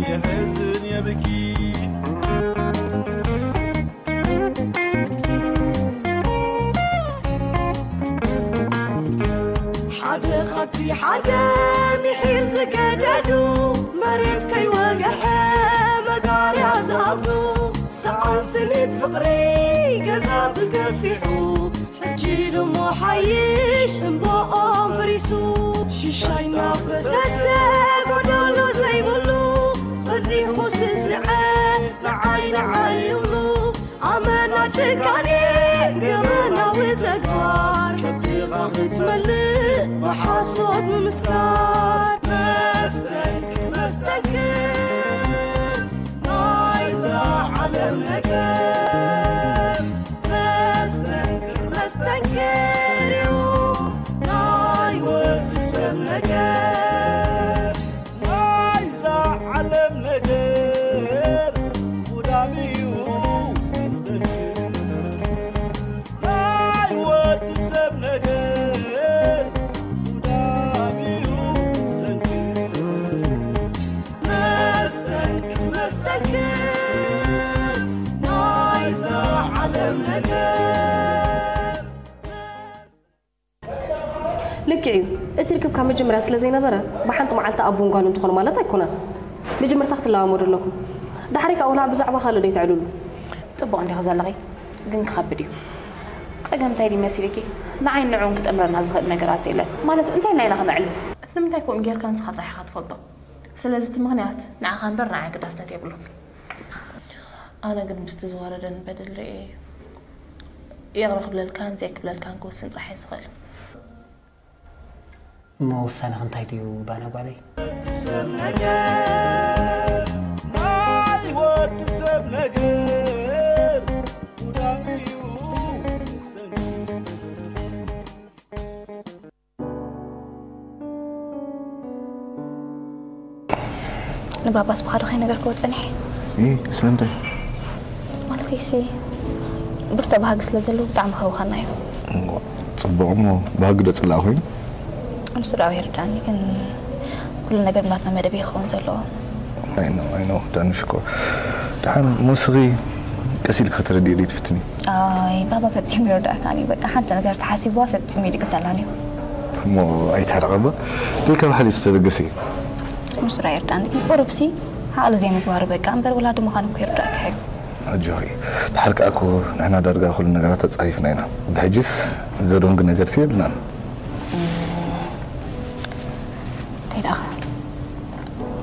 የሕዝን የብኪ። ሓደ ካብቲ ሓደ ምሒር ዝገደዱ፣ መሬት ከይወግሐ መጋርያ ዝኣብዱ፣ ሰኣን ስኒት ፍቕሪ ገዛ ብገፊሑ፣ ሕጂ ድሞ ሓይሽ እምባኦም ብሪሱ፣ ሽሻይ እናፈሰሰ ጎደሎ ዘይብሉ፣ በዚሑ ስስዐ ንዓይ ንዓይ ይብሉ። ኣመና ጭካኔ ገበናዊ ተግባር፣ ከብድኻ ክትመልእ ብሓሶት ምምስካር። መስተንክር መስተንክር ናይዛ ዓለም ነገር፣ መስተንክር መስተንክር እዩ ናይ ወዲ ሰብ ነገር። ናይዛ ዓለም ነገር ጉዳም እዩ መስተንክር። ናይ ወዲ ሰብ ነገር ጉዳም እዩ መስተንክር። መስተንክር መስተንክር ናይዛ ዓለም ነገር። ልክዕ እዩ። እቲ ርክብ ካብ መጀመርያ ስለ ዘይነበረ፣ ብሓንቲ መዓልቲ ኣቦን ጓልን ትኾኑ ማለት ኣይኮነን። መጀመርታ ክትለማመዱ ኣለኩም። ዳሕሪካ ወላ ብዛዕባ ካልእ ደይትዕልሉ። ጽቡቕ እንዲኺ ዘለኺ፣ ግን ክኸብድ እዩ። ጸገም እንታይ ድዩ መሲልኪ? ንዓይን ንዕኡን ክጠምረና ዝኽእል ነገራት የለን። ማለት እንታይ ኢልና ኢና ክነዕልል? ንምንታይ ከምኡ ጌርካ ንስኻ ጥራሕ ኢኻ ትፈልጦ። ስለዚ እቲ ምኽንያት ንዓኻ እምበር ንዓይ ኣገዳስነት የብሉን። ኣነ ግን ምስቲ ዝወረደኒ በደል ርእየ ይቕረ ክብለልካን ዘይክብለልካን ክውስን ጥራሕ እየ ዝኽእል። እሞ ውሳነኺ እንታይ ድዩ ባና ጓለይ? ሰብ ነገር ናይ ወዲ ሰብ ነገር ጉዳም እዩ መስተንክር። ንባባስ ብኻዶ ከይነገርክዎ ጸኒሐ። እ፣ ስለምንታይ? ማለተይሲ፣ ብርቱዕ ባህጊ ስለ ዘለዎ ብጣዕሚ ከውኻና እዩ። እዋ፣ ጽቡቕ እሞ፣ ባህጊ ዶ ጽላእ ኮይኑ? ንሱ ደኣ ይርዳእኒ፣ ግን ኩሉ ነገር ብናትና መደብ እዩ ክኸውን ዘለዎ። I know, I know፣ ዳኒ ሽኮር። ደሓን፣ ሞስኺ ቀስ ኢልኪ ከተረድእዮ ዶ ትፍትኒ? ኣይ፣ ባባ ፈጺሙ ይርዳእካኒ። በቃ፣ ሓንቲ ነገር ተሓሲብዋ ፈጺሙ ይድቅሰላን እዩ። እሞ ኣይትሕረቐባ። ደይ ካብ ሓሊፍ ዝተበገሰ እዩ። ንሱ ደኣ ይርዳእኒ፣ ግን ቁሩብሲ ዓቕሊ ዘይምግባሩ በቃ፣ እምበር ወላዲ ምዃኑ እኮ ይርዳእካ እዩ። ኣጆኺ። ደሓር ከኣ እኮ ንሕና ዳርጋ ኩሉ ነገራት ኣጻሪፍና ኢና። ብሕጂስ ዘደንጉ ነገርሲ የብልናን። እንታይ ደኣ?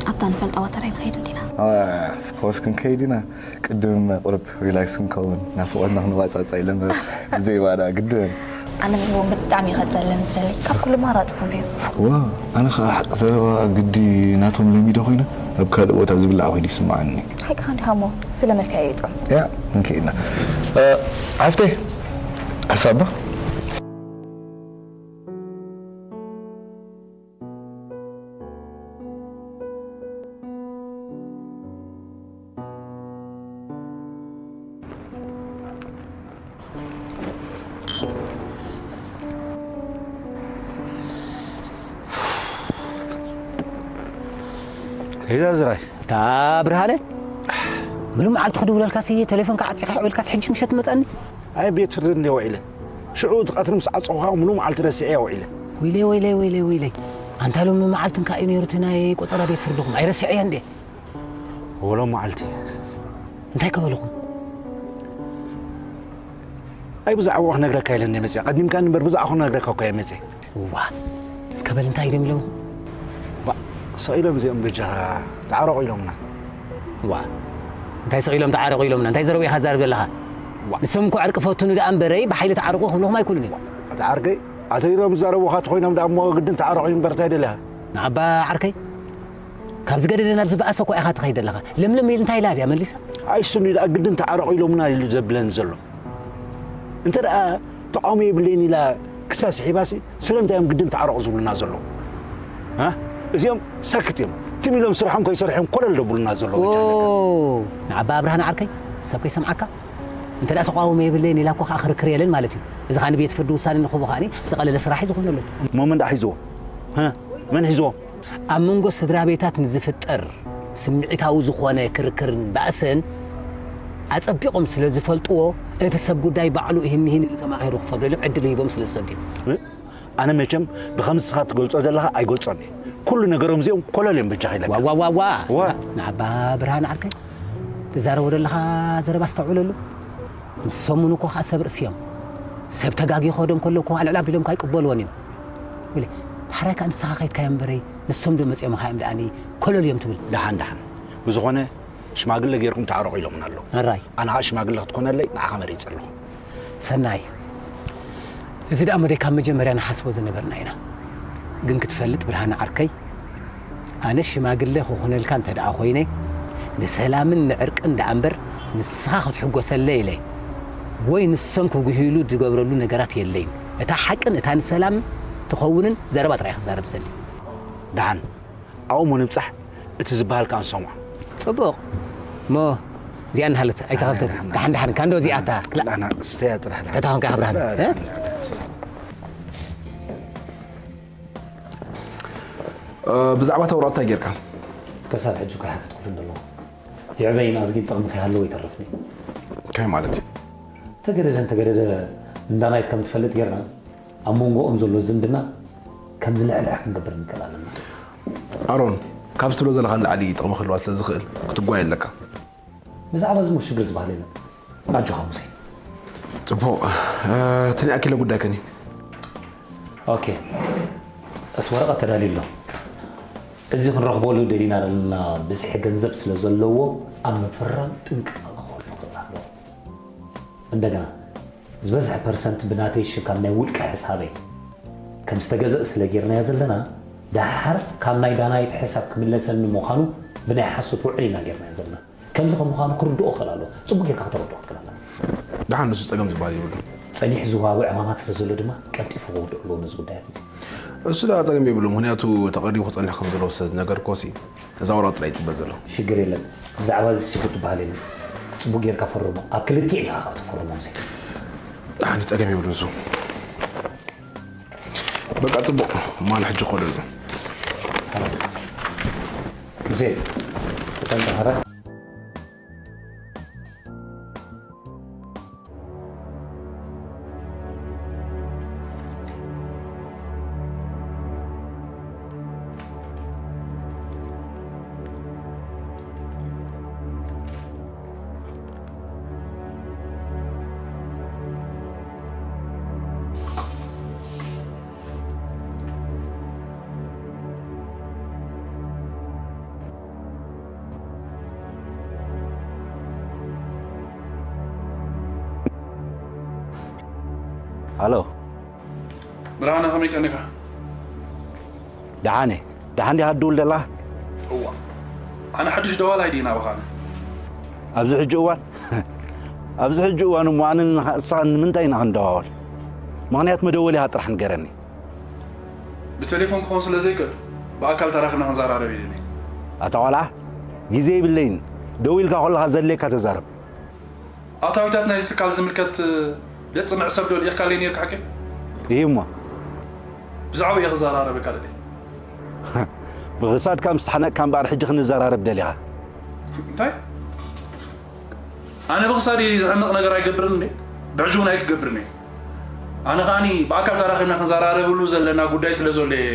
ኣብታ ንፈልጣ ዋተራይ ንኸይድ እንዲና። ኣዋ፣ of course ክንከይድ ኢና። ቅድም ቁሩብ ሪላክስ ክንከውን፣ ናፍቖትና ክንባጻጻ ኢለ እምበር፣ ብዘይ ባዳ ግድን። ኣነ ምግቦም ብጣዕሚ እዩ ከጸልለኒ ዝደሊ። ካብ ኩሉ ማራ ጽፉፍ እዩ። ዋ፣ ኣነ ኸኣ ሓቂ ዘረባ ግዲ ናቶም ለሚዶ ኮይነ፣ ኣብ ካልእ ቦታ ዝብላዕ ኮይኑ ይስምዓኒ። ሓቅኻ እንዲኻ እሞ፣ ዝለመድካዮ እዩ ጥዑም። ያ፣ ክንከይድ ኢና። እ፣ ሓፍተይ፣ ሓሳባ? ሄዳ ዝራይ። እታ ብርሃነ፣ ምሉእ መዓልቲ ክድውለልካሲ፣ ቴሌፎንካ ዓጺኻ ውዒልካስ፣ ሕጂ ምሸት መጻኒ? ኣይ፣ ቤት ፍርዲ እንድየ ውዒለ። ሽዑ እቲ ቀትሪ ምስ ዓጸኹኻ፣ ምሉእ መዓልቲ ረሲዐያ ውዒለ። ወይለይ፣ ወይለይ፣ ወይለይ፣ ወይለይ። ኣንታ ሎሚ መዓልቲ እንካ እዩ ነይሩ እቲ ናይ ቆጸራ ቤት ፍርድኹም። ኣይረሲዐያ እንዴ? ወሎ መዓልቲ። እንታይ ከበልኹም? ኣይ፣ ብዛዕባኡ ክነግረካ ኢለ እንደ መጽያ። ቀዲምካ እምበር ብዛዕባኡ ክነግረካ እኮ እየ መጽየ። እዋ፣ እስከ በል እንታይ ኢሎም ኢሎምኹም? ዋ፣ ሰቕ ኢሎም እዚኦም በጃኻ ተዓረቑ ኢሎምና። ዋ፣ እንታይ ስቕ ኢሎም ተዓረቑ ኢሎምና? እንታይ ዘረባ ኢኻ ትዛረብ ዘለኻ? ዋ። ንሶም እኮ ዕርቂ ፈትኑ ደኣ እምበረይ ብሓይሊ ተዓረቑ ክብልኹም ኣይክእሉን እዮም። ኣታ ዓርከይ፣ ኣቶ ኢሎም ዝዛረቡኻ ተኾይኖም ደኣ እሞ ግድን ተዓረቑ እዩ እምበር እንታይ ደሊኻ? ንዓባ ዓርከይ፣ ካብ ዝገደደ ናብ ዝበኣሰ እኮ ኢኻ ትኸይድ ዘለኻ። ለምለም ኢል እንታይ ኢላ ድያ መሊሳ? ኣይ፣ እሱ እንድዩ ደኣ ግድን ተዓረቑ ኢሎምና ኢሉ ዘብለኒ ዘሎ። እንተ ደኣ ተቃውሞ የብለይን ኢላ ክሳ ስሒባሲ፣ ስለምንታይ እዮም ግድን ተዓረቑ ዝብሉና ዘለዉ? እ? እዚኦም ሳክት እዮም። ትም ኢሎም ስርሖም ከይሰርሑ እዮም ኮለል ደብሉና ዘለዉ። ኦ፣ በጃ ኣለካ። ንዓባ ኣብርሃ ንዓርከይ፣ ሰብ ከይሰምዓካ። እንተ ደኣ ተቃውሞ የብለይን ኢላ እኮ ከኣ ክርክር የለን ማለት እዩ። እዚ ከኣ ንቤት ፍርዲ ውሳነ ንክህቦ ከኣ ዘቐለለ ስራሕ እዩ ዝኾነሉ። እሞ መን ደኣ ሒዝዎ? እ? መን ሒዝዎ? ኣብ መንጎ ስድራ ቤታት ንዝፍጠር ስምዒታዊ ዝኾነ ክርክርን ባእስን ኣጸቢቖም ስለ ዝፈልጥዎ፣ እቲ ሰብ ጉዳይ ባዕሉ እሂን ምሂን ኢሉ ተማሂሩ ክፈርደሉ ዕድል ሂቦም ስለ ዝሰዱ እዮም። ኣነ መቸም ብኸም ንስኻ ትገልጾ ዘለኻ ኣይገልጾን እየ። ኩሉ ነገሮም እዚኦም ኮለል እዮም በጃኻ ኢለካ። ዋዋዋዋ ዋ። ንዓባ ብርሃን ዓርከይ፣ ትዛረቦ ዘለኻ ዘረባ ኣስተውዕለሉ። ንሶም እውን እኮ ከዓ ሰብ ርእሲ እዮም። ሰብ ተጋጊ ክኸዶም ከሎ እኮ ኣልዕል ኣቢሎም ከዓ ይቅበልዎን እዮም። ወለ ሓራይ ከዓ ንስኻ ከይትካዮ እምበረይ፣ ንሶም ዶ መፂኦም ኻዮም ደኣኒ ኮለል እዮም ትብል። ደሓን ደሓን። ብዝኾነ ሽማግለ ጌርኩም ተዓረቑ ኢሎምና ኣለዉ። ኣራይ ኣነ ከዓ ሽማግለ ክትኮነለይ ንዓኻ መሪጸ ኣለኹ። ሰናይ፣ እዚ ደኣ መደይ ካብ መጀመርያ ንሓስቦ ዝነበርና ኢና። ግን ክትፈልጥ ብርሃን ዓርከይ፣ ኣነ ሽማግለ ክኾነልካ እንተ ደኣ ኮይነ፣ ንሰላምን ንዕርቅን ደኣ እምበር ንስኻ ክትሕጎሰለ ኢለ ወይ ንሶም ክጉህይሉ ዝገብረሉ ነገራት የለይን። እታ ሓቅን እታ ንሰላም ትኸውንን ዘረባ ጥራይ ክዛረብ ዘሊ። ደሓን ኣብኡ እሞ ንብጻሕ፣ እቲ ዝበሃል ከኣ ንሰምዖ። ጽቡቕ እሞ እዚኣ እናሃለት ኣይተኸፍተት። ደሓን ደሓን ካንዶ እዚኣ እታ ክላ ኣና ስተያ ጥራሕ ደሓን። ተታ ኾንካ ብርሃን እ? ብዛዕባ ተውራት እንታይ ጌርካ? ክሳብ ሕጂ እኮ ይሓተትኩሉ ኣለኹ። ይዕበይን ኣዝጊን ጥቕሚ ከይሃለዎ ይተርፍኒ። ከመይ ማለት እዩ? ተገደደ እንተገደደ እንዳ ናይት ከም ትፈልጥ ጌርና ኣብ መንጎኦም ዘሎ ዝምድና ከም ዝልሕልሕ ክንገብር ንክእል ኣለና። ኣሮን፣ ካብ ዝትብሎ ዘለኻ ንላዕሊ ጥቕሚ ክህልዋ ስለ ዝኽእል ክትጓየ ኣለካ። ብዛዕባ እዚ ሽግር ዝበሃል የለን። ኣጆኻ ሙሴ። ጽቡቕ። እቲ ናይ ኣኪለ ጉዳይ ከኒ? ኦኬ፣ እቲ ወረቐት ተዳልዩ ኣሎ። እዚ ክንረኽበሉ ደሊና ዘለና ብዝሒ ገንዘብ ስለ ዘለዎ ኣብ ምፍራም ጥንቅቕ ክኸውን ይኽእል ኣለዎ። እንደገና ዝበዝሐ ፐርሰንት ብናተይ ሽም ካብ ናይ ውልቀ ሕሳበይ ከም ዝተገዘእ ስለ ጌርናዮ ዘለና፣ ደሓር ካብ ናይ ዳናይት ሕሳብ ክምለሰኒ ምዃኑ ብናይ ሓሶት ውዕል ኢና ጌርናዮ ዘለና። ከምዚ ከም ምዃኑ ክርድኦ ክኽእል ኣለዎ። ጽቡቕ ጌርካ ከተረድኦ ክትክእል ኣለካ። ደሓን ንሱ ጸገም ዝበሃል የብሉን። ጸኒሑ ዝወሃቦ ዕማማት ስለ ዘሎ ድማ ቀልጢፉ ክውድእ ኣለዎ ነዚ ጉዳያት እዚ። እሱ ደኣ ጸገም የብሉን፣ ምኽንያቱ ተቐሪቡ ክጸንሕ ከም ዘለዎ ስለ ዝነገርክዎ ሲ እዛ ወረቐት ጥራይ ይጽበ ዘሎ። ሽግር የለን። ብዛዕባ እዚ ሽግር ትበሃል የለን። ጽቡቕ ጌርካ ፈርሞ። ኣብ ክልቲኤን ኢኻ ኸኣ ትፈርሞ ሙሴ። ደሓን ጸገም የብሉን እሱ። በቃ ጽቡቕ፣ ማን ሕጂ ክኸደሉ። ሙሴ፣ ተንቀሳቐስ። ሃሎ ብርሃነ፣ ከመይ ቀኒኻ? ደሓነ ደሓን ዲኻ ትድውል ደላ? እዋ፣ ኣነ ሓድሽ ደዋላይ ድየ ናባኻ? ኣነ ኣብዚ ሕጂ እዋን ኣብዚ ሕጂ እዋን እሞ ኣነ ንኻ- ንስኻ ንምንታይ ኢና ክንደዋወል? ምኽንያት መደወሊኻ ጥራሕ ንገረኒ። ብቴሌፎን ክኸውን ስለ ዘይክእል ብኣካል ተራኺብና ክንዘራረብ እየ ደልየ። ኣታ ቆልዓ፣ ግዜ የብለይን። ደው ኢልካ ከለኻ ዘድልየካ ተዛረብ። ኣታዊታት ናይዚ ትካል ዝምልከት ዘጽንዕ ሰብ ዶ ልኢኽካለይ ነይርካ ሓቂ? ይህ እሞ ብዛዕባ እየ ክዘራረበካ ደልየ። ብኽሳድካ ምስ ተሓነቕካ እምበኣር ሕጂ ክንዘራረብ ደሊኻ። እንታይ? ኣነ ብኽሳድ ዝሕነቕ ነገር ኣይገብርን እንዴ? ብሕጂ እውን ኣይክገብርን እየ። ኣነ ከኣኒ ብኣካል ተራኺብና ክንዘራረብሉ ዘለና ጉዳይ ስለ ዘሎ እየ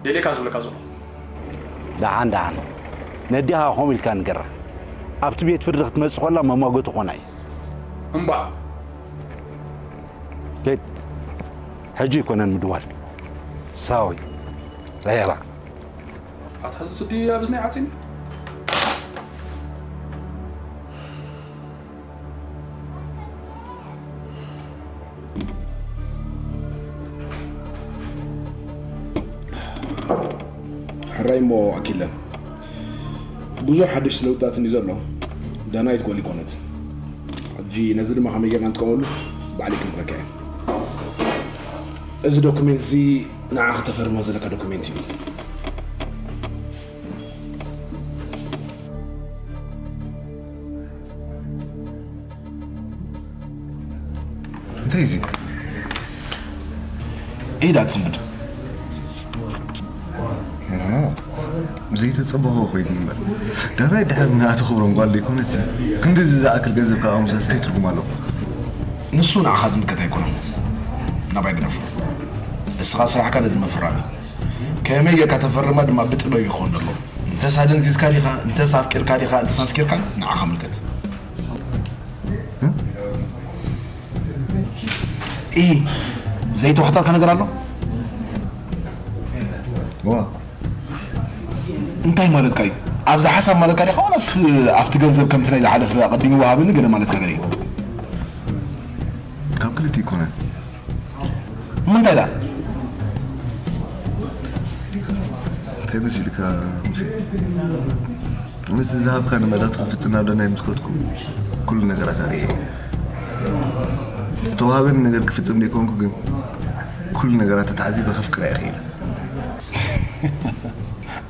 ደልየካ ዝብለካ ዘለኹ። ደሓን ደሓን፣ ነዲኻ ከምኡ ኢልካ ንገራ። ኣብቲ ቤት ፍርዲ ክትመጽእ ከላ መማጎቲ ኮና እዩ። እምባእ ኬድ፣ ሕጂ ኣይኮነን ምድዋል። ሳዊ፣ ራሄላ። ኣታ እዚ ስዲ ኣብ እዝኒ ዓጺኒ። ሕራይ እሞ ኣኪለ፣ ብዙሕ ሓድሽ ለውጥታት እንዲ ዘሎ ዳናይት ጓል ይኮነት። ሕጂ ነዚ ድማ ከመይ ጌርና ንጥቀመሉ ባዕለይ ክነግረካ እየ። እዚ ዶክሜንት እዚ ንዓ ከተፈርሞ ዘለካ ዶክሜንት እዩ። እንታይ እዚ? ኢዳ ትስንብድ። ዘይተጸበኹ ኮይኑ እምበር፣ ዳናይ ድሕሪ ንኣቶ ክብሮም ጓል ዘይኮነትሲ፣ ክንድዚ ዝኣክል ገንዘብ ካብ ኣሙሳ እንታይ ትርጉም ኣለዎ? ንሱ ንዓኻ ዝምልከት ኣይኮነን። ናባይ ግደፎ። እስኻ ስራሕካ ነዚ ምፍራም እዩ። ከመይ ጌርካ ተፈርማ ድማ ብጥበብ ይኸውን ኣሎ። እንተስ ኣደንዚዝካ ዲኻ፣ እንተስ ኣፍቂርካ ዲኻ፣ እንተስ ኣስኪርካ፣ ንዓኻ ምልከት። እ? ኢ፣ ዘይተዋሕጠልካ ነገር ኣሎ? ዋ። እንታይ ማለትካ እዩ? ኣብዛ ሓሳብ ማለትካ ዲኻ፣ ዋላስ ኣብቲ ገንዘብ ከምቲ ናይ ዝሓለፈ ኣቐዲሙ ወሃብኒ ገለ ማለትካ ገለ እዩ? ካብ ክልቲኡ ይኮነን። ምንታይ ደኣ? እንታይ መሲልካ፣ ሙሴ? ምስ ዝሃብካኒ መልእኽቲ ክፍጽም ናብ ደናይ ምስ ከድኩ፣ ኩሉ ነገራት ኣርእየ። ዝተዋህበኒ ነገር ክፍጽም ዘይኮንኩ ግን፣ ኩሉ ነገራት ተታዕዚበ ከፍቅራ እየ ክኢለ።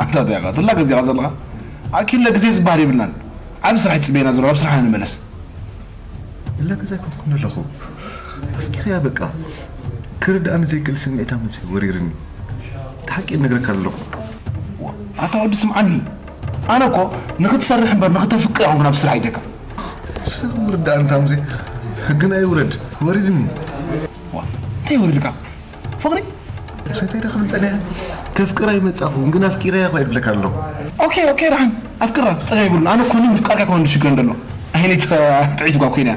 ኣንታ እንታይ ኢኻ ትላገጽ ኢኻ ዘለኻ? ኣኪለ ግዜ ዝበሃል የብልናን። ዓቢ ስራሕ ይጽበየና ዘሎ፣ ኣብ ስራሕና ንመለስ። እላ ገዛ ኣይኮንኩን ኣለኹ። ኣፍቂረያ በቃ። ክርድኣኒ ዘይክእል ስምዒታ ነብሰይ ወሪርኒ። እቲ ሓቂ እነግረካ ኣለኹ። ኣታ ወዲ ስምዓኒ። ኣነ እኮ ንኽትሰርሕ እምበር ንኽተፍቅር ኣይኮንኩን ኣብ ስራሕ ኣይደካ። ስለ ምርዳእ እንታ ሙሴ፣ ሕግና ይውረድ። ወሪድኒ። ዋ፣ እንታይ ወሪድካ? ፍቕሪ? ሙሴ እንታይ ዶ ክብል ጸኒሐ? ከፍቅራ ይመጻኹ፣ ግን ኣፍቂረያ እኮ ይብለካ ኣለኹ። ኦኬ፣ ኦኬ፣ ደሓን። ኣፍቅራ፣ ጸገም የብሉን። ኣነ እኮ ምፍቃርካ ኣይኮነን ሽግር እንደሎ። ኣይነይ ጥዒት ጓ ኮይና።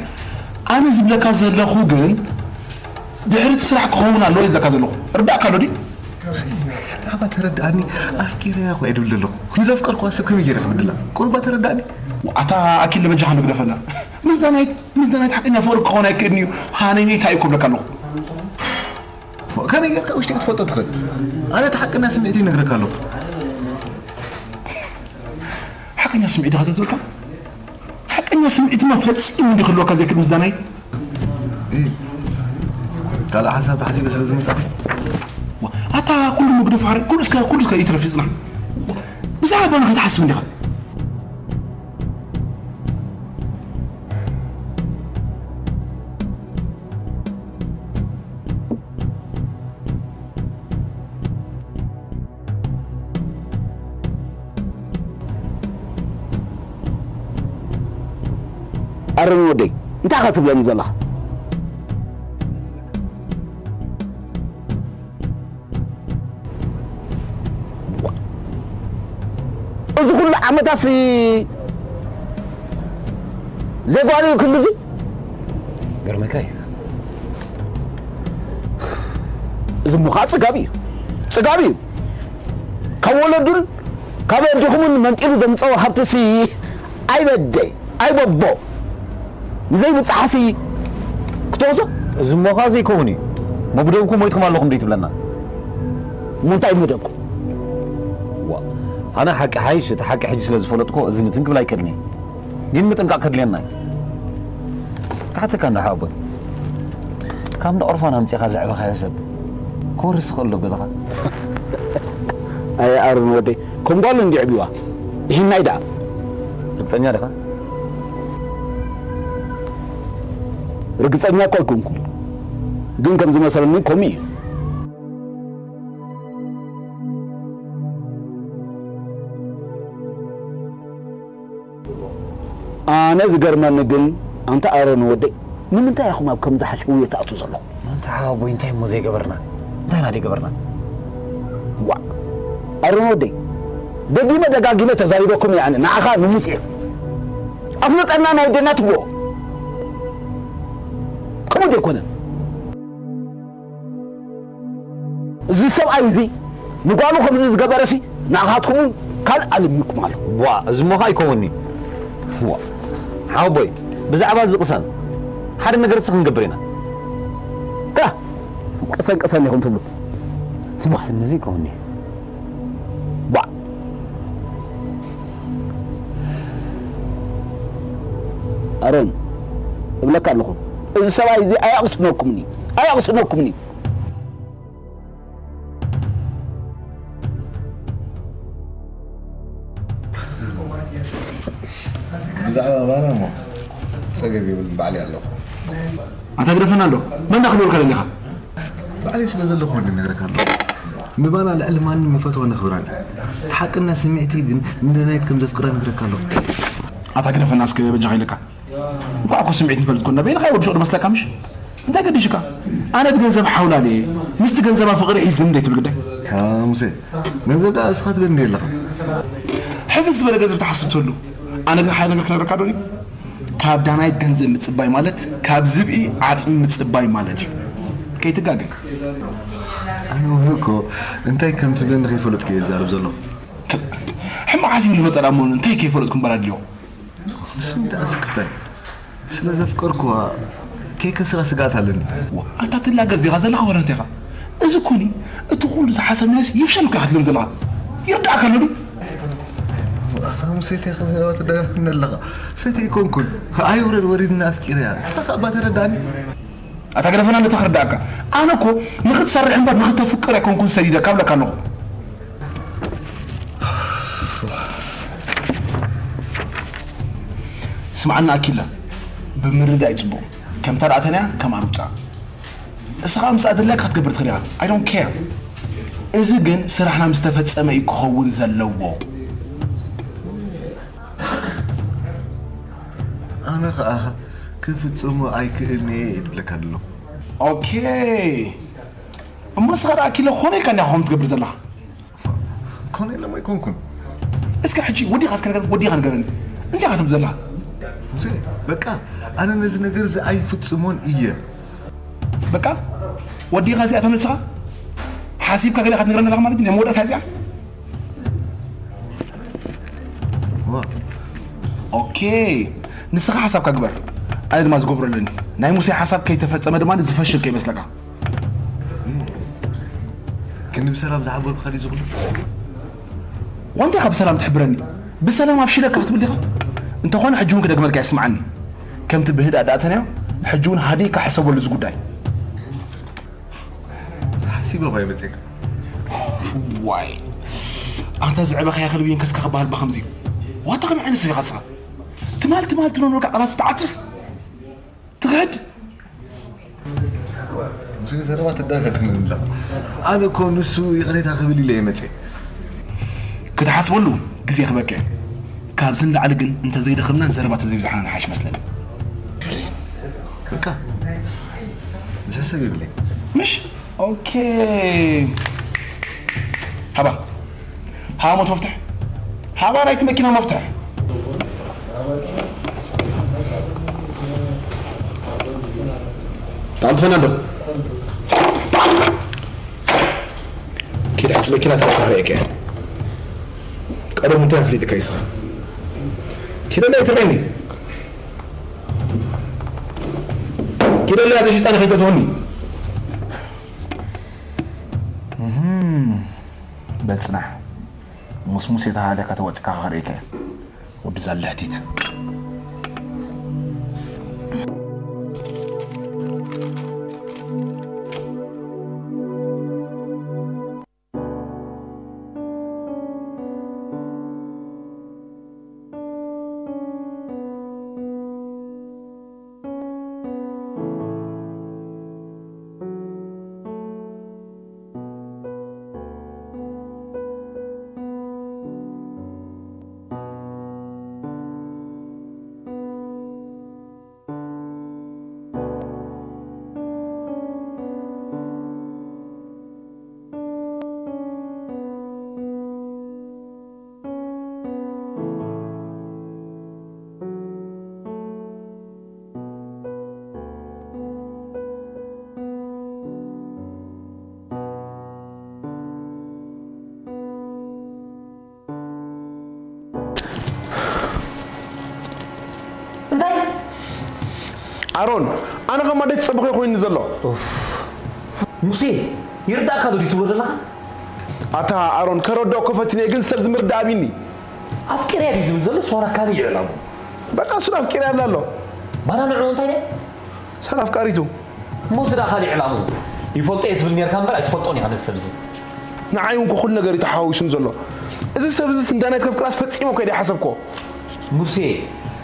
ኣነ ዝብለካ ዘለኹ ግን ድሕሪ እቲ ስራሕ ክኸውን ኣለዎ ይብለካ ዘለኹ። ርዳእካ ኣሎ ድዩ? ሙሴ፣ ናባ ተረድኣኒ፣ ኣፍቂረያ እኮ እየ ድብል ዘለኹ። ንዘፍቀርኩዋ ሰብ ከመይ ገይረ ክብድላ? ቁሩባ ተረድኣኒ። ኣታ ኣኪል ለበጃኻ ንግደፈና። ምስ ዳናይት፣ ምስ ዳናይት ሓቀኛ ፍቕሪ ክኸውን ኣይክእልን እዩ። ሃነይነይ እንታይ እዩ ክብለካ ኣለኹ? ከመይ ጌርካ ውሽጢ ክትፈልጦ ትኽእል? ኣነ እቲ ሓቀኛ ስምዒት ይነግረካ ኣለኹ። ሓቀኛ ስምዒት ዲኻ ተዝብልካ? ሓቀኛ ስምዒትማ ፈጺሙ እንዲ ክህልወካ ዘይክእል ምስ ዳናይት። እይ፣ ካልእ ሓሳብ ተሓሲበ ስለ ዝመጻእኩ። ዋ፣ ኣታ ኩሉ ምግደፍ ሓረ፣ ኩሉ እስከ፣ ኩሉ እስከ ይትረፍ ይጽናሕ። ብዛዕባ ባና ከይትሓስብ እንዲኻ። ኣረም ወደይ፣ እንታይ ኢኻ ትብለኒ ዘለኻ? እዚ ኩሉ ዓመታሲ ዘይጓልዩ ክንድዚ? ገርመካ እዩ። እዚ እሞ ከዓ ጽጋብ እዩ። ጽጋብ እዩ። ካብ ወለዱን ካብ ኣዴኹምን መንጢሉ ዘምጸኦ ሃብትሲ ኣይበደ ኣይበቦ ንዘይብጽሓሲ ክትወስዶ? እዚ እሞ ከዓ ዘይከውን እዩ። መብደብኩም ሞይትኩም ኣለኹም ደይ ትብለና? እሞ እንታይ እዩ መደብኩም? ዋ፣ ኣነ ሓቂ ሓይሽ፣ እቲ ሓቂ ሕጂ ስለ ዝፈለጥኩ እዚ ንትን ክብል ኣይክእልን እየ። ግን ምጥንቃቕ ከድልየና እዩ። ክሓተካ እንዶ ሓወቦይ፣ ካብ እንዳ ኦርፋን ኣምጺኻ ዘዕበኻዮ ሰብ ክወርስ ይኽእል ዶ ገዛኻ? ኣየ ኣሮን ወደይ፣ ከም ጓል እንዲ ዕብዩዋ። ይህናይ ደኣ። ርግጸኛ ዲኻ? ርግጸኛ እኮ ኣይኮንኩን፣ ግን ከም ዝመሰለኒ ከምኡ እዩ። ኣነ ዝገርመኒ ግን፣ ኣንታ ኣሮን ወደይ፣ ንምንታይ ኢኹም ኣብ ከምዚ ሓሸውየ ትኣትዉ ዘለኹም? ኣንታ ሓወቦይ፣ እንታይ እሞ ዘይገበርና? እንታይ ኢና ዘይገበርና? ዋእ፣ ኣሮን ወደይ፣ ደጊመ ደጋጊመ ተዛሪበኩም እየ ኣነ፣ ንዓኻ ንሙሴ። ኣፍልጠና ናይ ኣዴና ትብልዎ። ከምኡ ዶ ኣይኮነን? እዚ ሰብኣይ እዚ ንጓሉ ከምዚ ዝገበረሲ ንዓኻትኩም እውን ካልእ ኣለሚንኩም ኣሎ። ዋ፣ እዚ እሞ ኸኣ ኣይከውንን'ዩ። ዋ፣ ሓወቦይ፣ ብዛዕባ እዚ ቅሰን፣ ሓደ ነገር እስኺ ክንገብር ኢና። ካ፣ ቅሰን ቅሰን ኢኹም ትብሉ። ዋ፣ እዚ ኣይከውንን'ዩ። ዋ። ኣሮን፣ እብለካ ኣለኹ፣ እዚ ሰብኣይ እዚ ኣየቕስነኩምኒ፣ ኣየቕስነኩምኒ። ብዛዕባ ኣባና እሞ ጸገም የብሉን፣ ባዕለይ ኣለኹ። ኣታ ግደፈና እንዶ፣ መን ደኣ ክብለካ ደሊኻ? ባዕለይ ስለ ዘለኹ ወዲ ነግረካ ኣለኹ። ንባና ልዕሊ ማንም ይፈትዋ ነኽብራን። እቲ ሓቅና ስምዒተይ ግን ንዳናይት ከም ዘፍቅራ ነግረካ ኣለኹ። ኣታ ግደፈና እስከ በጃኻ ኢለካ። እንኳዕ እኮ ስምዒት ንፈልጥ ኮና በይንኻ ወዲ ሹቕ መስለካ ምሽ? እንታይ ገዲሽካ? ኣነ ብገንዘብ ሓውላል እየ። ምስቲ ገንዘባ ፍቕሪ ሒዝኒ እንዴ ትብል ግዳይ? ካ ሙሴ፣ ገንዘብ ደኣ እስኻ ትበኒ ኣለኻ። ሕፍስ ዝበለ ገንዘብ ትሓስብ ትህሉ። ኣነ ግን ሓደ ነገር ክነግረካ ዶ? ካብ ዳናይት ገንዘብ ምጽባይ ማለት ካብ ዝብኢ ዓጽሚ ምጽባይ ማለት እዩ። ከይትጋገ። ኣነ እውን እኮ እንታይ ከም ትብለኒ ከይፈለጥኩ እየ ዝዛረብ ዘለኹ። ሕማቕ ሓሲቡ ዝመጸ ደኣ እሞ እንታይ ከይፈለጥኩ እምበር ኣድልዮ። ንሱ ደኣ ስክፍታይ። ስለ ዘፍቀርኩዋ ከይከስራ ስግኣት ኣለኒ። ዋ፣ ኣታ ትላገጽ ዲኻ ዘለኻ ወላ እንታይ ኢኻ? እዚ እኮ ኒ፣ እቲ ኩሉ ዝሓሰብናዮስ ይፍሸል እኮ ኢኻ ትብለኒ ዘለኻ። ይርድኣካ ኣሎ ድዩ? ኣታ ሙሴ እንታይ ኢኻ ዘረባ ትደጋግም ኣለኻ? ፈትየ ኣይኮንኩን። ኣይውረድ ወሪድና ኣፍቂረያ። ንስኻ ከኣ እባ ተረዳእኒ። ኣታ ግደፈና ነታ ክርድኣካ። ኣነ እኮ ንኽትሰርሕ እምበር ንኽተፍቅር ኣይኮንኩን ሰዲደካ እብለካ ኣለኹ። ስምዓና ኣኪላ፣ ብምርዳእ እዩ ጽቡቕ። ከምታ ርኣተንያ ከምኣ ንውጻእ። እስኻ ምስኣ ድላይካ ክትገብር ትኽእል ኢኻ። I don't care። እዚ ግን ስራሕና ምስ ተፈጸመ እዩ ክኸውን ዘለዎ። ኣነ ኸኣ ክፍጽሞ ኣይክእልን እየ ድብለካ ኣለኹ። ኦኬ። እሞ ንስኻ ደኣ ኣኪለ ኮነ ኢልካ እንዲኻ ከምኡ ትገብር ዘለኻ? ኮነ ኢሎም ኣይኮንኩን። እስከ ሕጂ ወዲኻ እስከ ንገረኒ፣ ወዲኻ ንገረኒ። እንታይ ኢኻ ትብል ዘለኻ? ሙሴ፣ በቃ፣ ኣነ ነዚ ነገር እዚ ኣይፍጽሞን እየ። በቃ፣ ወዲኻ እዚኣ ተመልስኻ? ሓሲብካ ገለ ኢኻ ትነግረኒ ዘለኻ ማለት እዩ? ናይ መወዳእታ እዚኣ? ዋ። ኦኬ፣ ንስኻ ሓሳብካ ግበር። ኣነ ድማ ዝገብሮ ኣለኒ። ናይ ሙሴ ሓሳብ ከይተፈጸመ ድማ ዝፈሽል ከይመስለካ። ግን ብሰላም ዝሓበርኩኻ ድዩ ዝኹሉ? ዋንታ ካብ ሰላም ትሕብረኒ? ብሰላም ኣፍሽለካ ክትብል ዲኻ? እንተኾነ ሕጂ እውን ክደግመልካ ይስምዓኒ። ከምቲ ብህድኣት ደኣ ተንያ፣ ሕጂ እውን ሃዲእካ ሕሰበሉ እዚ ጉዳይ። ሓሲበ እኮ እየ መፅየካ። ዋይ። ኣንታ ዝዕበኻያ ከልቢ ይንከስካ ክበሃል ብኸምዚ እዩ። ዋታ ከመይ ዓይነት ሰብ ኢኻ ንስኻ? ትማል ትማል ትነግረካ ቃላት ትዓጽፍ? ትኽሕድ? ሙሴ ዘረባ ተደጋግም ኣለኻ። ኣነ እኮ ንሱ ይቕሬታ ክብል ኢለ እየ መፅየ። ክትሓስበሉ ግዜ ክበክ እየ። ካብዚ ንላዕሊ ግን እንተዘይደኸምናን ዘረባ ተዘይብዝሓና ንሓይሽ መስለኒ። በቃ፣ ዝሕሰብ የብለይ። ምሽ? ኦኬ። ሃባ። ሃባ ሞት መፍትሕ። ሃባ ናይቲ መኪና መፍትሕ። ኣንጥፈና ዶ? ኪድ ሓንቲ መኪና ተረፋ ርእየካ እያ። ቀደም እንታይ ኣፍሊጥካ ይስኻ? ኪደላ ይትረኒ። ኪደላ ተሽጣ ንኸይተትሆኒ። እህም፣ በል ጽናሕ። ሙስሙስ የተሃለካ ተወጽካ ከርእየካ እየ። ወዲ ዛልሕቲት። እንታይ? ኣሮን፣ ኣነ ኸማ ደይ ትጸበኸ ኮይኑ ዘሎ። ኡፍ። ሙሴ፣ ይርዳእካ ዶ ድዩ ትብሎ ዘለኻ? ኣታ ኣሮን፣ ከረድኦ እኮ ፈቲነ፣ ግን ሰብ ዝምርዳእ ኣቢኒ። ኣፍቂርያ ድዩ ዝብል ዘሎ? ሶራ ካልእ ይዕላሙ። በቃ፣ እሱ ኣፍቂርያ ይብላ ኣሎ። ባና ንዕኡ እንታይ ደይ? ሰር ኣፍቃሪቱ። እሞ እዚ ደኣ ካልእ ዕላምኡ። ይፈልጦ እየ ትብል ኔርካ እምበር ኣይትፈልጦን ኢኻ ነዚ ሰብ እዚ። ንዓይ እውን እኮ ኩሉ ነገር እዩ ተሓዋዊሱኒ ዘሎ። እዚ ሰብ እዚ ስንዳናይት ከፍቅራስ ፈጺመ እኮ እየ ደይሓሰብኮ። ሙሴ፣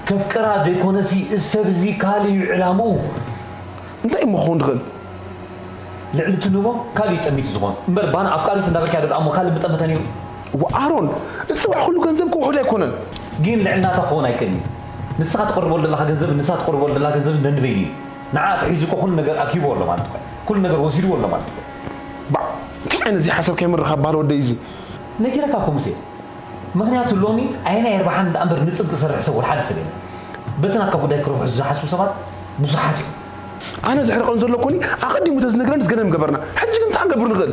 ከፍቅራ ዘይኮነሲ እዚ ሰብ እዚ ካልእ እዩ ዕላምኡ። እንታይ እሞ ክኸውን ዝኽእል? ልዕሊ ትንቦ ካልእ እዩ ጠሚቱ ዝኾን እምበር፣ ባና ኣፍቃሪት እንዳበልካያ ዶ ደኣ እሞ ካልእ ምጠመተ ነይሩ? ወኣሮን፣ እጽባሕ ኩሉ ገንዘብ ክውሑድ ኣይኮነን። ግን ልዕሊ ናታ ክኸውን ኣይክእልን እዩ። ንስኻ ትቕርቦ ዘለኻ ገንዘብ ንሳ ትቕርቦ ዘላ ገንዘብ ነንበይኑ እዩ። ንዓ ትሒዙ እኮ ኩሉ ነገር ኣኪብዎ ኣሎ ማለት እኮ እዩ። ኩሉ ነገር ወሲድዎ ኣሎ ማለት እኮ እዩ። ባዕ፣ እንታይ ዓይነት ዘይሓሰብካዮ ምርኻብ ባህል ወደይ እዚ? ነጊረካ እኮ ሙሴ። ምኽንያቱ ሎሚ ኣየናይ የርብሓኒ ደኣ እምበር ንጽድቂ ዝሰርሕ ሰብ ወላ ሓደ ሰብ የለን። በቲ ናትካ ጉዳይ ክረብሑ ዝሓስቡ ሰባት ብዙሓት እዮም። ኣነ ዘሕርቐን ዘሎ ኮኒ ኣቐዲሙ ተዝነግረን ዝገደም ገበርና። ሕጂ ግን እንታይ ክንገብር ንኽእል?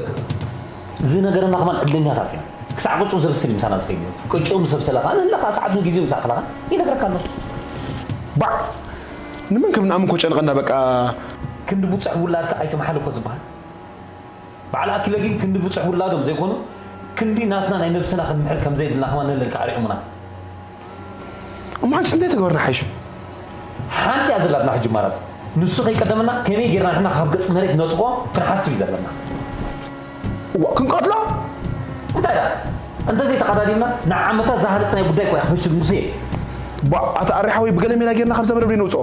ዝነገረና ከማን ዕድለኛታት ኢና። ክሳዕ ቅጭኡ ዘብስል እዩ ምሳና ዝኸይድ ነይሩ። ቅጭኡ ምስ ኣብሰለ ከኣ ንህለ ከኣ ሰዓቱን ግዜኡ ምሳእ ከላ ከኣ ይነግረካ ኣሎ። ባዕ! ንመን ከም ንኣምን ኮ ጨንቐና በቃ። ክንዲ ብጹሕ ውላድካ ኣይትምሓል እኮ ዝበሃል። በዓል ኣኪለ ግን ክንዲ ብጹሕ ውላዶም ዘይኮኑ ክንዲ ናትና ናይ ነብስና ክንምሕል ከም ዘይብልና ከማን ነለልካ ኣርዒሙና። እሞ ሓንስ እንታይ ተገበርና ሓይሽ? ሓንቲ እያ ዘላትና ሕጂ ኣማራጺ። ንሱ ከይቀደመና ከመይ ጌርና ንሕና ካብ ገጽ መሬት ነጥቆ ክንሓስብ እዩ ዘለና። እዋ ክንቀትሎ? እንታይ ደኣ? እንተዘይተቐዳዲምና ንዓመታት ዝሃለጽናዮ ጉዳይ እኮ እያ ክፈሽል ሙሴ። ቧእ ኣታ ኣሪ ሓወይ ብገለ ሜላ ጌርና ካብዛ መረብ ነውጽኦ።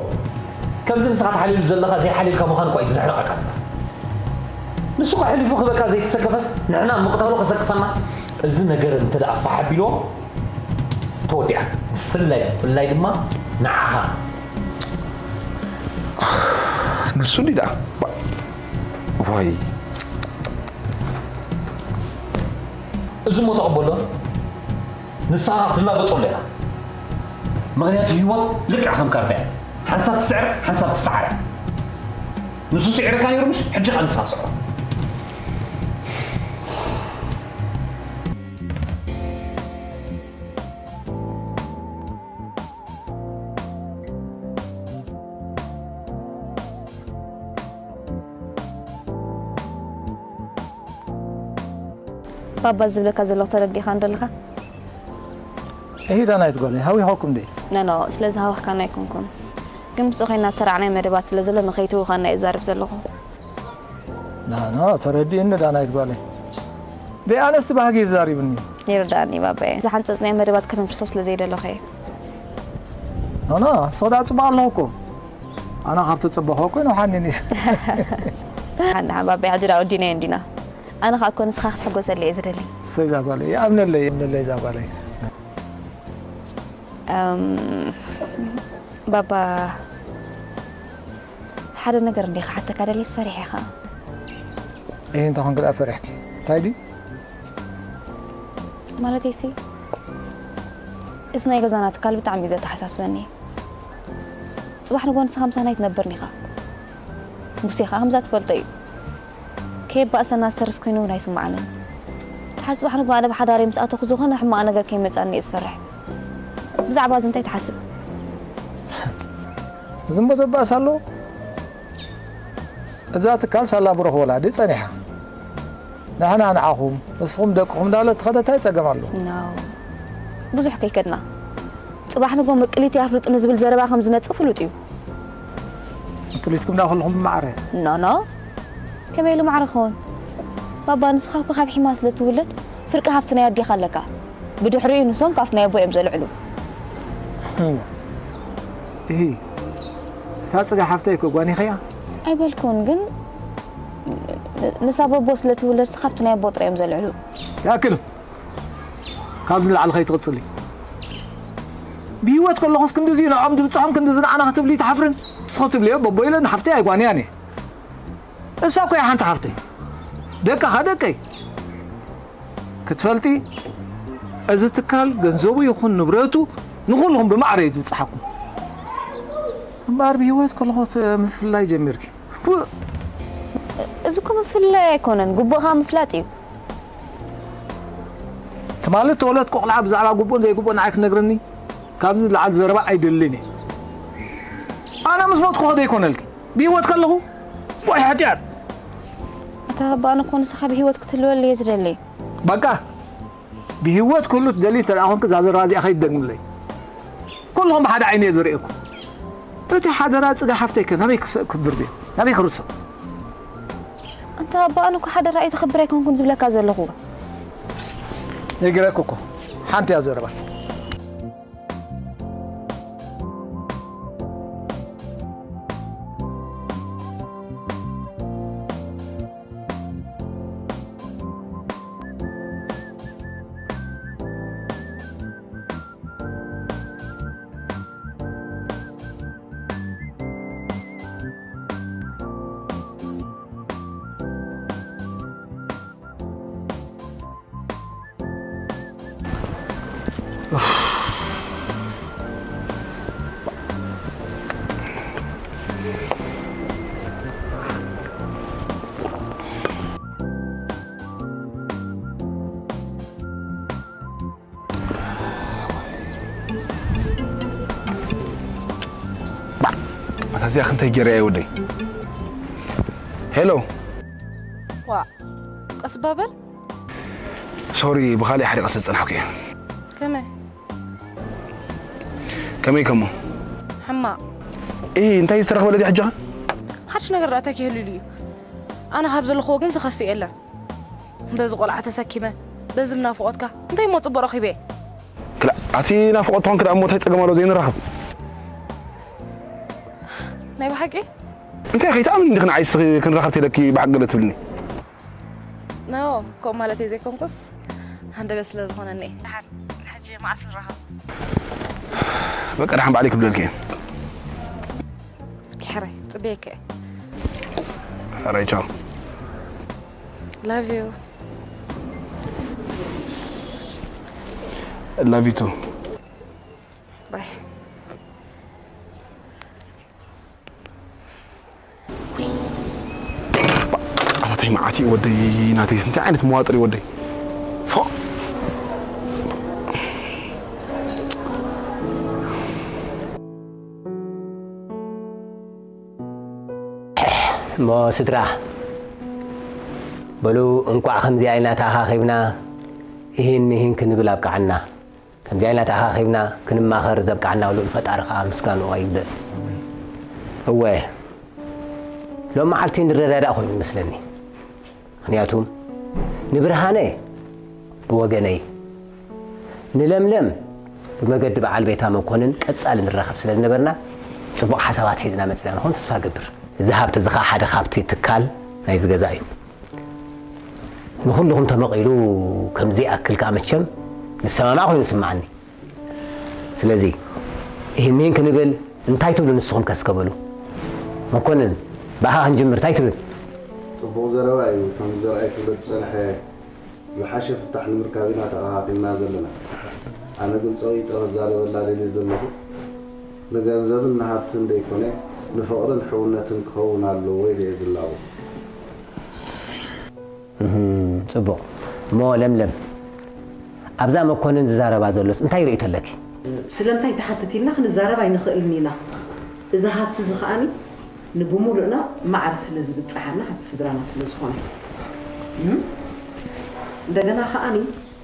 ከምዚ ንስኻ ተሓሊሉ ዘለኻ ዘይሓሊልካ ምዃኑ እኳ እዩ ዘሕርቐካ ነይሩ። ንሱ እኳ ሕሊፉ ክህበካ ዘይተሰከፈስ ንሕና ምቕታሉ ከሰክፈና? እዚ ነገር እንተ ደኣ ፋሕ ኣቢልዎ ተወዲኣ። ብፍላይ ብፍላይ ድማ ንዓኻ። መልሱኒ ደኣ። ዋይ። እዚ እሞ ተቐበሎ። ንስኻ ክትላገጸሉ ኢኻ። ምኽንያቱ ህይወት ልክዕ ከም ካርታ እያ። ሓንሳብ ትስዕር፣ ሓንሳብ ትሰዓር እያ። ንሱ ስዒርካ ነይሩ ምሽ? ሕጂ ኸኣ ንስኻ ስዕሮ። ባባ ዝብለካ ዘለኹ ተረዲእኻኒ ዶ ኣለኻ? እሂ ዳናይት ጓለይ፣ ሃዊኾኩም ድየ? ኖኖ፣ ስለ ዝሃወኽካኒ ኣይኮንኩን። ግን ምስኡ ኮይንና ዝሰራዕናዮ መደባት ስለ ዘሎ ንኸይትህውኸና እየ ዝዛረብ ዘለኹ። ኖኖ፣ ተረዲኡኒ ዳናይት ጓለይ። ደይ ኣነስ እቲ ባህጊ እዩ ዘዛሪቡኒ። ይርድኣኒ ባባየ። ዝሓንፀፅናዮ መደባት ከነፍርሶ ስለ ዘይደለኹ እየ። ኖኖ፣ ንስኺ ደኣ ፅቡቕ ኣለኹ እኮ። ኣነ ካብ ተፀበኹ እኮ ይነውሓኒ እዩ። ሓን ደሓን ባባየ፣ ሕጂ ደኣ ወዲናዮ እንዲና። ኣነ ኸኣ እኮ ንስኻ ክትሕጎሰለይ እየ ዝደሊ። እሰይ እዛ ጓለይ፣ ይኣምነለይ፣ ይኣምነለይ እዛ ጓለይ። እም፣ ባባ፣ ሓደ ነገር እንድየ ክሓተካ ደልየስ ፈሪሐ ኸኣ። እሂ እንታይ ኾንኪ ደኣ ፈሪሕኪ? እንታይ ድዩ? ማለተይሲ፣ እዚ ናይ ገዛና ትካል ብጣዕሚ እዩ ዘተሓሳስበኒ። ጽባሕ ንግሆ ንስኻ ምሳና ኣይትነብርን ኢኻ። ሙሴ ኸኣ ከምዛ ትፈልጦ እዩ። ከየባእሰና ዝተርፍ ኮይኑ እውን ኣይስምዓንን። ድሓር ጽባሕ ንግሆ ኣነ ብሓዳረይ ምስ ኣተኹ ዝኾነ ሕማቕ ነገር ከይመጽኣኒ እየ ዝፈርሕ። ብዛዕባ እዚ እንታይ ትሓስብ? እዚ እሞ ዘባእስ ኣለዎ? እዛ ትካል ሳላ ብሩኽ ወላዲ ጸኒሓ። ንሕና ንዓኹም፣ ንስኹም ደቅኹም እንዳበለት ትኸደ እንታይ ጸገም ኣለዎ? No። ብዙሕ ከይከድና። ጽባሕ ንግሆ ምቅሊተይ ኣፍልጡኒ ዝብል ዘረባ ከም ዝመጽእ ፍሉጥ እዩ። ምቅሊትኩም ደኣ ኩልኹም ብማዕረ። No no። ከመይ ኢሉ ማዕረ ክኸውን? ባባ ንስኻ እኮ ካብ ሒማ ስለ ትውለድ ፍርቂ ሃብቲ ናይ ኣዴኻ ኣለካ። ብድሕሪኡ ንሶም ካብቲ ናይ ኣቦኦም ዘልዕሉ። እዋ። እሂ። እታ ጽጋ ሓፍተይ እኮ ጓኒኸያ። ኣይበልኩን ግን ንሳ በቦ ስለ ትውለድ ካብቲ ናይ ኣቦ ጥራይ እዮም ዘልዕሉ። ይኣክል። ካብዚ ንላዕሊ ከይትቕጽሊ። ብህይወት ከለኹስ ክንድዚ ንዕኦም ድብጽሖም ክንድዚ ንዓና ክትብሊ ትሓፍርን? ንስኺ ትብልዮ በቦ ኢለ ንሓፍተይ ኣይጓንያን እየ። እሳ እኮ እያ ሓንቲ ሓፍተይ። ደቃ ኸኣ ደቀይ። ክትፈልጢ፣ እዚ ትካል ገንዘቡ ይኹን ንብረቱ ንኹልኹም ብማዕረ እዩ ዝብጽሓኩም። እምበኣር ብህይወት ከለኹ ምፍልላይ ጀሚርኪ። እ፣ እዚ እኮ ምፍልላይ ኣይኮነን፣ ግቡእኻ ምፍላጥ እዩ። ትማሊ እተወለድኩ ቆልዓ ብዛዕባ ግቡእን ዘይግቡእን ንዓይ ክትነግርኒ? ካብዚ ዝለዓል ዘረባ ኣይደልን እየ። ኣነ ምስ ሞትኩ ኸ ዘይኮነልኪ? ብህይወት ከለኹ? ወይ ሓጢኣት! ኣታ ኣባ ኣነ እኮ ንስኻ ብህይወት ክትህልወለይ እየ ዝደሊ። በቃ! ብህይወት ክህሉ ትደሊ እንተ ደኣ ኾንኪ እዛ ዘረባ እዚኣ ከይትደግምለይ። ኩልኹም ብሓደ ዓይኒ እየ ዝርእየኩም። እቲ ሓደራ ጽጋ ሓፍተይ ከ ናበይ ክስ-፣ ክድርብዮ? ናበይ ክርሶ? ኣንታ ኣባ ኣነ እኮ ሓደራ እየ ዘኽብር ኣይኮንኩን ዝብለካ ዘለኹ። ነጊረኪ እኮ ሓንቲ እያ ዘረባ። እዚኣ ክንታይ ገይረ እየ ወደይ? ሄሎ። ዋ፣ ቀስ ባበል። ሶሪ፣ ብኻልእ ሓሪቐ ስለ ዝጸናሕኩ እየ። ከመይ? ከመይ ከሞ? ሕማቕ። እ እንታይ ዝተረኽበ ለዲ ሕጂ? ሓድሽ ነገር ደኣ እንታይ ክህሉ ኢሉ እዩ? ኣነ ካብ ዘለኹዎ ግን ዝኸፍእ የለን። በዚ ቆልዓ ተሰኪመ፣ በዚ ናፍቖትካ እንታይ እሞ ጽቡቕ ረኺበ? ክላ ኣቲ ናፍቖት ትኾን ክዳ እሞ እንታይ ጸገም ኣሎ ዘይንራኸብ? ናይ ብሓቂ? እንታይ ከይትኣምን እንዲ ክንዓይስ ክንራኸብ ተለኪ ብሓቂ ገለ ትብልኒ? ኖ፣ ከምኡ ማለት እየ ዘይኮንኩስ፣ ሃንደበት ስለ ዝኾነኒ። ደሓን፣ ሕጂ መዓስ ንራኸብ? በቃ ደሓን ባዕለይ ክብለልኪ እየ። ኪሕረ፣ ጽበየከ። ሕራይ ቻው። Love you። Love you too። ባይ። ኣታተይ መዓት እዩ ወደይ፣ ናተይስ እንታይ ዓይነት መዋጥር እዩ ወደይ? ፎ። እሞ ስድራ፣ በሉ እንቋዕ ከምዚኣ ኢልና ተኣኻኺብና፣ እሂን ምሂን ክንብል ኣብቅዓና። ከምዚኣ ኢልና ተኣኻኺብና ክንማኸር ዘብቅዓና ልኡል ፈጣሪ ኸኣ ምስጋንኡ ኣይግደል። እወ፣ ሎም መዓልቲ ንረዳዳእ ኮይኑ ይመስለኒ። ምኽንያቱ ንብርሃነ ብወገነይ፣ ንለምለም ብመገዲ በዓል ቤታ መኮንን ቀጻሊ ንራኸብ ስለ ዝነበርና፣ ጽቡቕ ሓሳባት ሒዝና መጺና ንኾን ተስፋ እገብር። እዚ ሃብቲ እዚ ኸኣ ሓደ ካብቲ ትካል ናይዚ ገዛ እዩ። ንኹልኹም ተመቒሉ ከምዚ ይኣክል ከኣ መቸም ንሰማማዕ ኮይኑ ይስምዓኒ። ስለዚ እሂን ምሂን ክንብል እንታይ ትብሉ ንስኹም ከ እስከ በሉ። መኮንን ብኣኻ ክንጅምር እንታይ ትብል? ጽቡቕ ዘረባ እዩ። ከም ዘርኣይ ክብሎ ዝጸንሐ ዝሓሸ ፍታሕ ንምርካብ ኢና ተኣኻኺብና ዘለና። ኣነ ግን ጸቒጠ ክዛረበላ ደልየ ዘለኹ ንገንዘብን ንሃብትን ደይኮነ ንፍቕርን ሕውነትን ክኸውን ኣለዎ ኢለ እየ ዝላቦ። እህም፣ ጽቡቕ። እሞ ለምለም፣ ኣብዛ መኮንን ዝዛረባ ዘሎስ እንታይ ርእይቶ ኣለኪ? ስለምንታይ ትሓትት ኢልና ክንዛረብ ኣይንኽእልን ኢና። እዚ ሃብቲ እዚ ከኣኒ ንብሙሉእና ማዕረ ስለ ዝብጽሓና ሃብቲ ስድራና ስለ ዝኾነ። እም? እንደገና ከኣኒ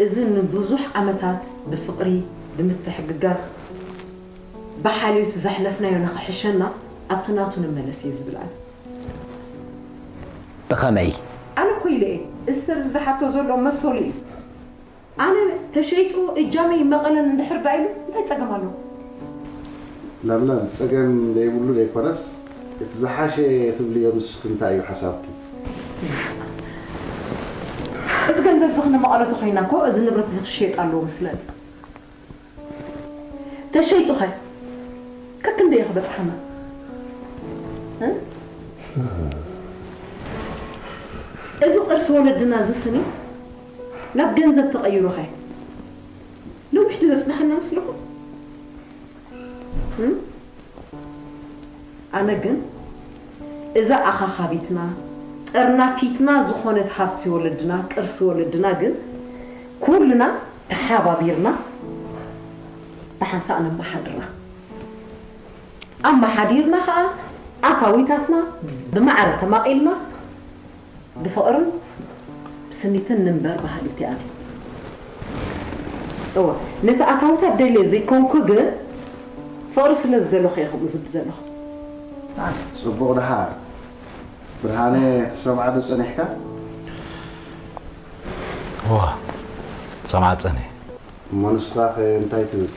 እዚ ንብዙሕ ዓመታት ብፍቕሪ፣ ብምትሕግጋዝ፣ ብሓልዮት ዘሕለፍናዮ ንኽሕሸና ኣብቲ ናቱ ንመለስ እየ ዝብል ኣነ። ብኸመይ? ኣነ እኮ ኢለ እየ። እዚ ሰብ እዚ ዝሓቶ ዘሎ መሰሉ እዩ። ኣነ ተሸይጡ እጃመይ መቐለን እንድሕር ዳ ኢሉ እንታይ ጸገም ኣለዎ? ለምለም፣ ጸገም ዘይብሉ ዘይኮነስ እቲ ዝሓሸ ትብልዮ ንስኪ እንታይ እዩ ሓሳብኪ? እዚ ገንዘብ እዚ ክንመቐሎ ተኾይና እኮ እዚ ንብረት እዚ ክሽየጥ ኣለዎ መስለኒ። ተሸይጡኸ ከክንደየ ክበጽሓና? እ? እዚ ቅርሲ ወለድና እዚ ስኒ ናብ ገንዘብ ተቐይሩኸ ነዊሕ ዶ ዘጽንሓና መስለኩም? እ? ኣነ ግን እዛ ኣኻኻቢትና ጠርናፊትና ዝኾነት ሃብቲ ወለድና ቅርሲ ወለድና ግን ኩልና ተሓባቢርና ብሓንሳእ ነመሓድራ። ኣመሓዲርና ኸኣ ኣታዊታትና ብማዕረ ተማቒልና ብፍቕርን ብስኒትን ንንበር በሃሊት እየ ኣነ። እወ፣ ነቲ ኣታዊታት ደልየ ዘይኮንኩ ግን ፍቕሪ ስለ ዝደለኹ እየ ከምኡ ዝብል ዘለኹ። ጽቡቕ ደሓ ብርሃነ ክትሰምዓ ዶ ጸኒሕካ? እዋ ሰምዓ ጸኒሐ። እሞ ንስኻኸ እንታይ ትብል?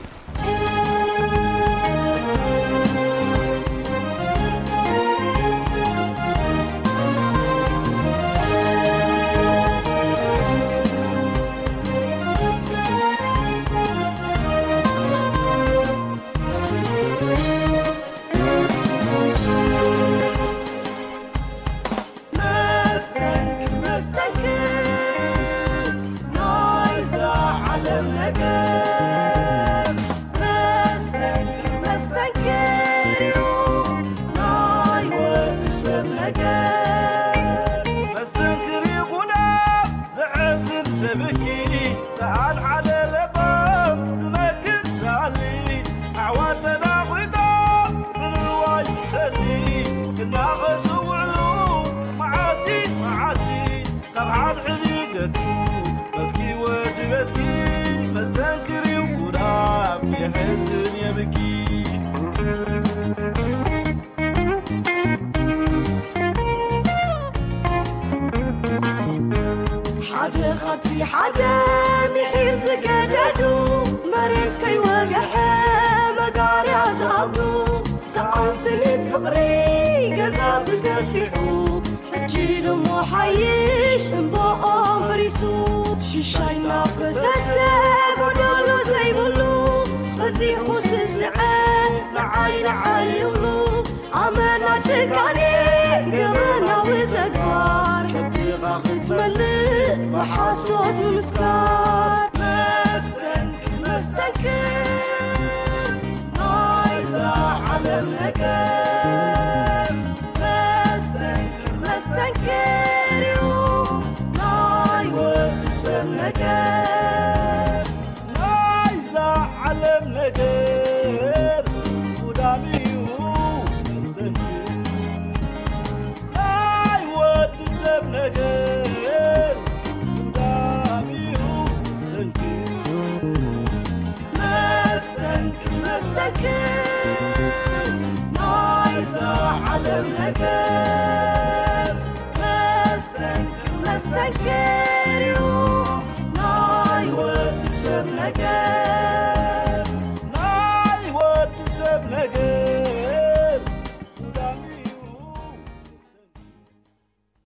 መስተንክር መስተንክር ናይዛ ዓለም ነገር ዓብዱ ሰዓን ስኒት ፍቕሪ ገዛ ብገፊሑ፣ ሕጂ ድሞ ሓይሽ እምባኦም ፈሪሱ። ሽሻይ እናፈሰሰ ጎደሎ ዘይብሉ፣ በዚኹ ስስዐ ንዓይ ንዓይ ይብሉ። ኣመና ጭካኔ ገበናዊ ተግባር፣ ከብድኻ ክትመልእ ብሓሶት ምስካር። መስተንክር መስተንክር ናይዛ ዓለም ነገር፣ መስተንክር መስተንክር እዩ ናይ ወዲ ሰብ ነገር። ናይዛ ዓለም ነገር ጉዳም እዩ መስተንክር፣ ናይ ወዲ ሰብ ነገር ጉዳም እዩ መስተንክር። መስተንክር መስተንክር ናይዛ ዓለም ነገር፣ መስተንክር መስተንክር እዩ